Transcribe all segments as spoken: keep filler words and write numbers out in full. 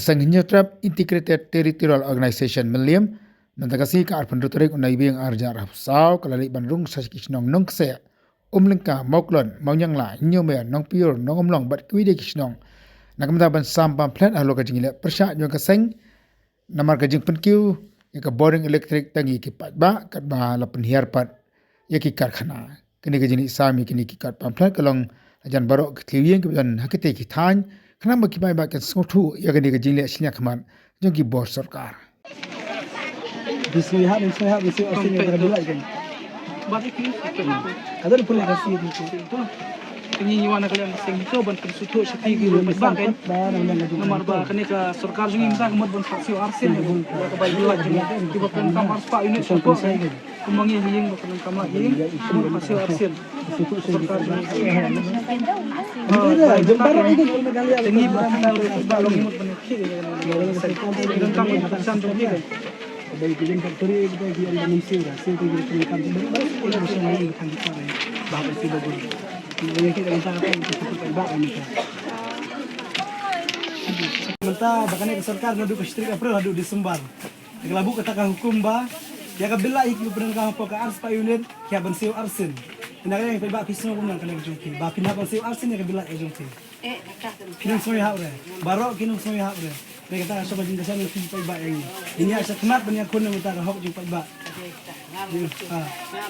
Seng Hynñiewtrep Integrated Territorial Organization Mylliem, mynta ka sngi ka arphew hynriew tarik u Naiwieng arhajar arphew saw, ka la leit ban rung sha ki shnong Nongkseh, Umlyngka, Mawklon, Mawniangla, Hynñiewmer, Nongpyiur, Nongumlong bad kiwei de ki shnong. Na ka bynta ban sam pamphlet halor ka jingleh pyrshah jong ka seng namar ka jingpynkiew ïa ka boring elektrik tang ïa ki paidbah katba la pynhiar pat ïa ki karkhana. Kane ka jingleh sam ïa kine ki kat pamphlet ka long hajan baroh ki thliew ïing kiba don ha kitei ki thaiñ, khnang ba ki paidbah kin sngewthuh ïa kane ka jingleh shiliang khmat jong ki bor sorkar. Bismillah, bismillah, bismillah. Ada pun lagi sih itu. Kane ngi wan na ka liang ka seng to ban pynsngewthuh sha ki, ki ruh paidbah kan. Namar ba kane ka sorkar jong ngi mynta ka mut ban phah siew arsien ïa ka bai bill light jong ngi, kiba pyndonkam arspah unit shapoh kan. Kumba ngi ha ïing ba pyndonkam light ïing, ka mut phah siew arsien. Sorkar jong ngi. Kane ngi ba na ruh paidbah long mut ban khih ïa ka seng. Pyndonkam ïa ka seng jong ngi kan. Mynta ba kane ka sorkar naduh ka shi tarik April haduh Disember. Te ka la buh kata ka hukum ba ïa ka bill light ïa ki pyndonkam hapoh ka arspah unit ki hap ban siew arsien. Te na ka liang paidbah phi sngew kumno na ka liang jong phi ba phin hap ban siew arsien ïa ka bill light ka jong phi? Ki nong sngewhap re. Baroh ki nong sngewhap re. Te kata ka shu ka jingkyrshan ïa ki paidbah ïa ngi. Ngi ïa sha khmat ban ïakhun na kata ka hok jong paidbah. Ha.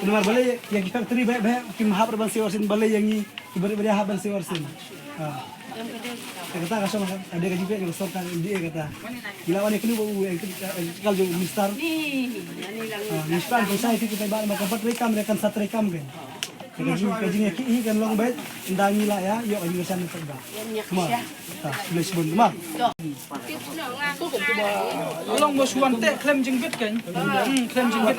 Namar balei ïa ki factory ba, ba kim hap re ban siew arsien, balei ïa ngi ki barit ba hap ban siew arsien. Ha. Te kata ka shu ka dei ka jingpeit jong ka sorkar M D A kata. Ngi la wan ïa kane ba u, eh, ka jong u minister. Ha, minister kan sa ïa ki paidbah namar ka ba treikam re kan sa treikam kan. Ka jing, ka jingïakhih hi kan long beit, ynda ngi la ïa ïoh ka jingkyrshan na paidbah. Kumar. Ta, khublei shibun, kumar. Long ba shu wan teh khlem jingbit kan. Hmm, khlem jingbit.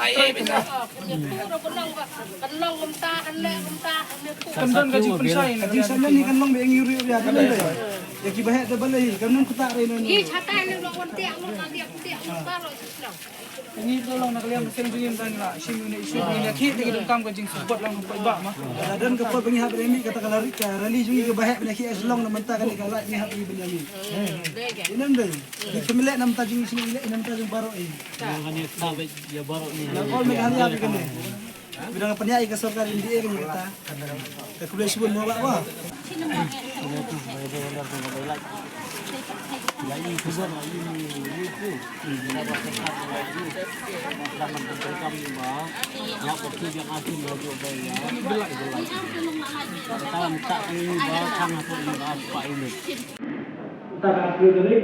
Kan don ka jingpynshai. Ka jingshai ni kan long ba ïa ngi ruh ïa kan long. Ïa ki ba heh da balei kan nang kata re. Ngi chatai ne long wan teh, long kan dia putih, long baroh. Ngi to long na ka liang ka seng jong ngi, mynta ngi la shim ïa issue, ngi la khih te ngi donkam ka jingsuport lang ka paidbah ma. Lada don ka por ba ngi hap ban ïa mih kata ka rally, ka rally jong ngi kaba heh ban ïa khih sha Shillong, na mynta kane ka light ngi hap ban ïa mih. Ïa ngi pynleh na mynta jong ngi, ïa ngi leh na mynta jong baroh ïa ngi. Ïa baroh ïa ngi. Ïa baroh ïa ngi. Bad nga pynïaid ïa ka sorkar India ka kata. Ka khublei shibun mo ba ba. Uta ka arphew tarik,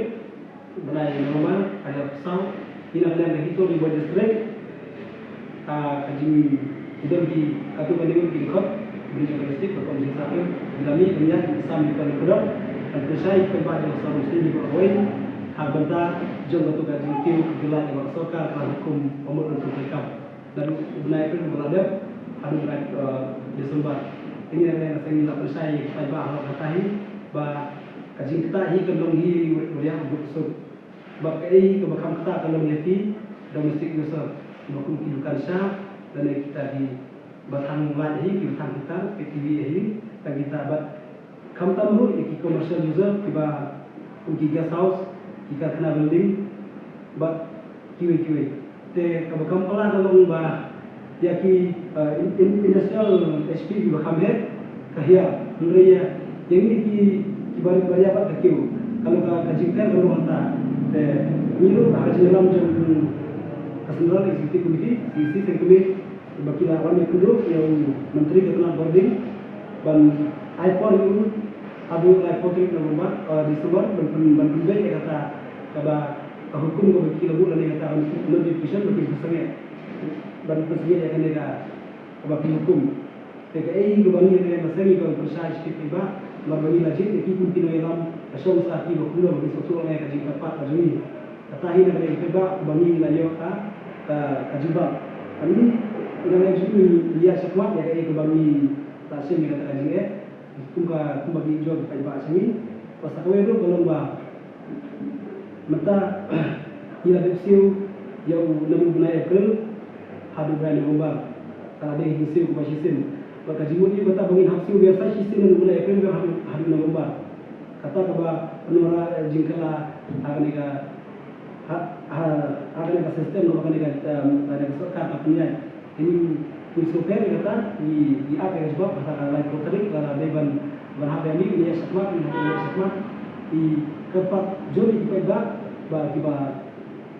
bnai November, hajar arphew saw, ngi na ka liang ka Hithorni Board District, ka, ka jingdon ki, katto katne ki dkhot, bri jong ka district, ka kong jingsngewsih, ngi la mih ban ïaid, ban sam, ban kdew, ban pynshai ïa ki paidbah jong ka Sawdong Synghi baroh kawei, ha ka bynta jong katto ka jingkiew, ka jingïaleh jong ka sorkar, ka la hukum, ba mut ban pyntrei kam. Naduh u bnai April ba la dep haduh u bnai, eh, December. Te ngi na ka liang ka seng ngi la pynshai ïa ki paidbah halor kata hi ba ka jingktah hi kan long hi wat, wat ïa u suk. Bad kaei kaba kham ktah kan long ïa ki domestic user, kiba kum ki dukan sha, lane kita kiba thang light hi, kiba thang heater, K T V hi, tang kita bad khamtam ruh ïa ki commercial user kiba kum ki guest house, ki karkhana building bad kiwei kiwei. Te kaba kham pala ka long ba ïa ki, eh, in, in, industrial H P kiba kham heh ka hiar, hynrei ïa, ïa ngi ki, kiba rit ba ïa bad ka kiew. Ka long ka, ka jingkren ka long hangta. Te ngi ruh ha ka jingïalam jong ka Central Executive Committee, C E C, seng kmie, ba ki la wan ïakynduh ïa u Myntri ka tnat bording ban ai por ïa u haduh laiphew tarik November, eh, December, ban pyn, ban pynbeit ïa kata kaba ka hukum kaba ki la buh lane kata ka notification ba ki la sangeh ban pynsangeh ïa kane ka kaba ki hukum. Te kaei kaba ngi ïa ka seng ngi ka pyrshah sha ki paidbah, namar ba ngi la jied ïa ki kum ki nongïalam ka shong sha ki ba kumno ba ki sngewthuh lane ka jingkyrpad ka jong ngi. Kata hi na ka liang paidbah ba ngi la ïoh ka, ka, ka jubab. Ani na ka liang jong ngi ïa shakhmat ïa kaei kaba ngi la shim ïa kata ka jingeh. Kum ka, kumba ngi ïoh paidbah jong ngi. Bad sa kawei ruh ka long ba mynta ngi la dep siew ïa u naduh bnai April haduh bnai November. Ka la dei shisien kumba shisien. Bad ka jingmut ïa kata ba ngin hap siew biang sa shisien naduh bnai April haduh, haduh November. Kata kaba pynwanrah, eh, jingkylla ha kane ka, ha, ha, ha kane ka system kaba kane ka, em, kane ka sorkar ka pynïaid. Ngin, ngin sngewthuh ïa kata, ngi, ngi ap ïa ka jubab, kata ka laiphew tarik, lada dei ban, ban hap ïa ngi, ngi ïa shakmat, ngi ïa shakmat. Ngi kyrpad jong ngi ki paidbah ba kiba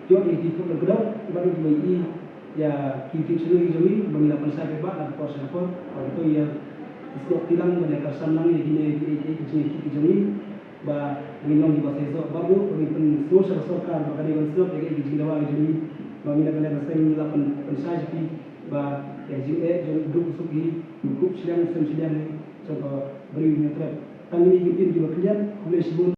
ïoh ïa ki kyrteng kyrdoh, kiba dei kiba ïoh ïa ki kyrteng shnong ki jong ngi, ba ngi la pynshai paidbah na ka por sha ka por, ba ki to ïa sngewthuh lang, ba ïa kyrshan lang ïa kine ki, ïa ki jingïakhih ki jong ngi, ba ngin long kiba seisoh. Bad ruh ba ngin pynsngew sha ka sorkar ba ka dei ban sngap ïa ki jingdawa ki jong ngi, ba ngi na ka liang ka seng ngi la pyn, pynshai sha ki, ba ïa ki jingeh jong u duk u suk hi, u kup shiliang sem shiliang hi, jong ka briew Hynñiewtrep. Tang kine ki ktien kiba khyndiat, khublei shibun.